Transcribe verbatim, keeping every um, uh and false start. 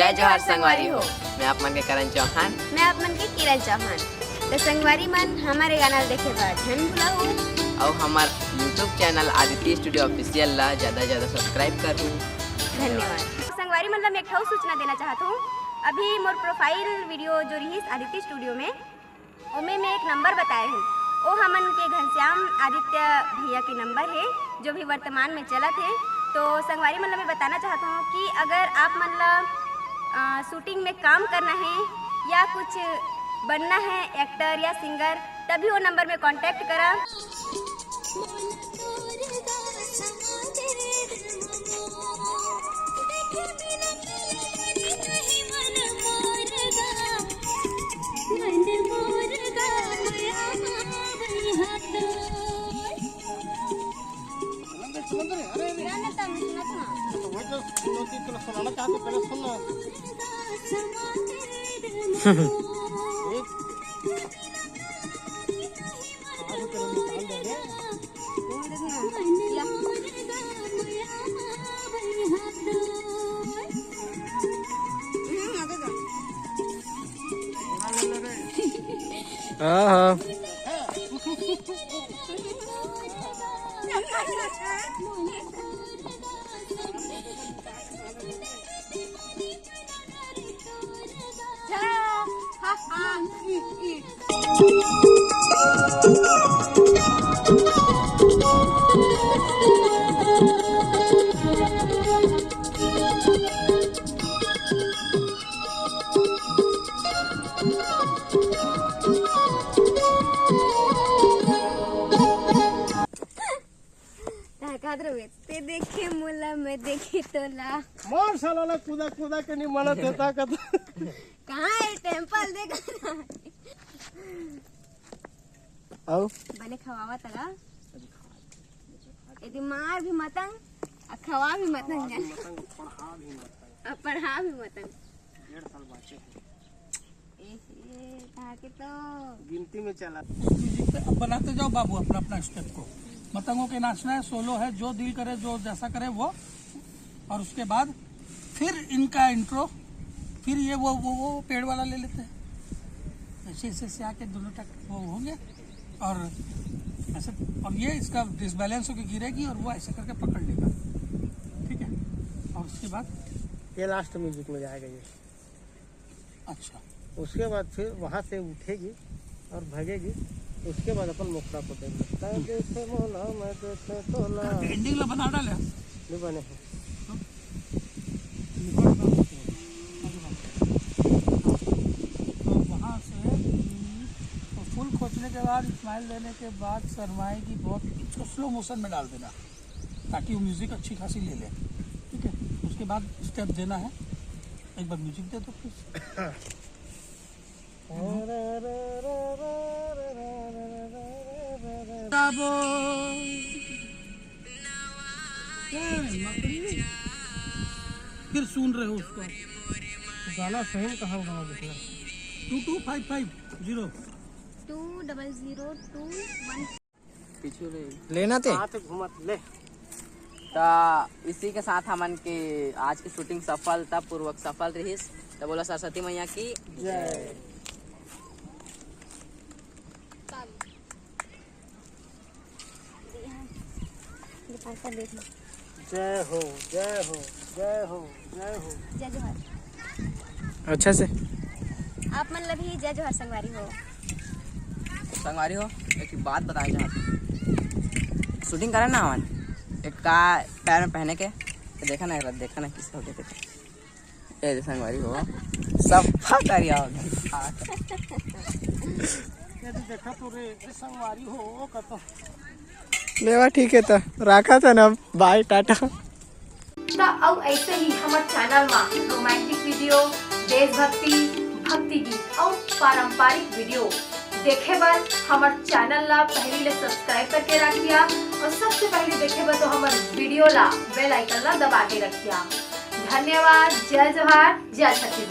जय जोहार संगवारी हो, मैं आप मन के करण चौहान। मैं आप मन के किरण चौहान। तो संगवारी मन, हमारे गाना ल देखे बर झन भुलाहू। अउ हमार YouTube channel Aditya studio official ला ज्यादा से ज्यादा सब्सक्राइब करहू। धन्यवाद। संगवारी मन ला मैं एक ठो सूचना देना चाहत हूँ। अभी मोर प्रोफाइल वीडियो जो रिहिस आदित्य स्टूडियो में, ओमे में एक नंबर बताए हे, ओ हमन के घनश्याम आदित्य भैया के नंबर हे, जो भी वर्तमान में चलत हे। तो संगवारी मन ला मैं बताना चाहत हूँ कि अगर आप मन ला, अ, शूटिंग में काम करना है या कुछ बनना है, एक्टर या सिंगर, तभी वो नंबर में कॉन्टैक्ट करा। समंदर, समंदर, अरे, अरे। तो वही तो दो तीन तो सुनाना चाहते, पहले सुन लो। एक। आवाज तो निकाल दे रे। हाँ, हाँ। ताकत रहे, ते देखे मोला, मैं देखे तोला। मार साला ला कूदा कूदा के नहीं मानत हे ताकत। कहाँ है टेम्पल देखा ना। आओ। बने खवावा तला। यदि मार भी मतंग, आ खवा भी मतंग। खवा भी मतंग, पढ़ा भी मतंग। आ पढ़ा भी मतंग। डेढ़ साल बाचे हे। ए, ए, कहाँ के तो गिनती में चला। म्यूजिक पे अब बनाते जाओ बाबू अपना, अपना स्टेप को। मतंगों के नाचना है, सोलो है, जो दिल करे, जो जैसा करे वो। और उसके बाद फिर इनका इंट्रो, फिर ये वो, वो, वो पेड़ वाला ले लेते हैं। ऐसे, ऐसे, ऐसे आके दोनों ट्रैक वो होंगे और ऐसे, और ये इसका डिसबैलेंस होके गिरेगी और वो ऐसे करके पकड़ लेगा, ठीक है। और उसके बाद ये लास्ट म्यूजिक में जाएगा ये। अच्छा। उसके बाद फिर वहाँ से उठेगी और भागेगी, उसके बाद अपन मुखड़ा को देंगे। तै देखे मोला, मैं देखे तोला। एंडिंग ला बना डाले। नहीं बने हैं। तो? तो वहाँ से, तो फुल खोचने के बाद, स्माइल देने के बाद शर्माएगी बहुत, इसको स्लो मोशन में डाल देना, ताकि वो म्यूजिक अच्छी खासी ले ले, ठीक है। उसके बाद स्टेप देना है। एक बार म्यूजिक दे दो प्लीज। फिर सुन रहे हो उसको। गाना सही में कहाँ गाना दिख रहा है? Two two five five zero. Two double zero two one. पीछे ले। लेना ते? हाथ घुमा ले। त इसी के साथ हमन के आज की शूटिंग सफलतापूर्वक सफल रहिस। त बोला सरस्वती मैया की जय। जय हो, जय हो, जय हो, जय हो। जय जोहार। अच्छा से। आप मन ला भी जय जोहार संगवारी हो। संगवारी हो, एक बात बताए चाहत हूँ। शूटिंग करन ना हमन, एक का पैर में पहने के, तो देखा ना, एक बार देखा ना किस हो गया, देखा। ए संगवारी हो, सब फटारिया हो गया। ये तो देखा तो रे, ए संगवारी हो, ओ कतो। लेवा ठीक है तो, राखा था ना, बाय, टाटा। त अउ ऐसे ही हमर चैनल मा रोमांटिक वीडियो, देशभक्ति, भक्ति गीत अउ पारंपरिक वीडियो देखे बर हमर चैनल ला पहली ले सब्सक्राइब करके रखिया अउ सबसे पहले देखे बर तो हमर वीडियो ला बेल आइकन ला दबा के रखिया। धन्यवाद। जय जोहार, जय छत्तीसगढ़।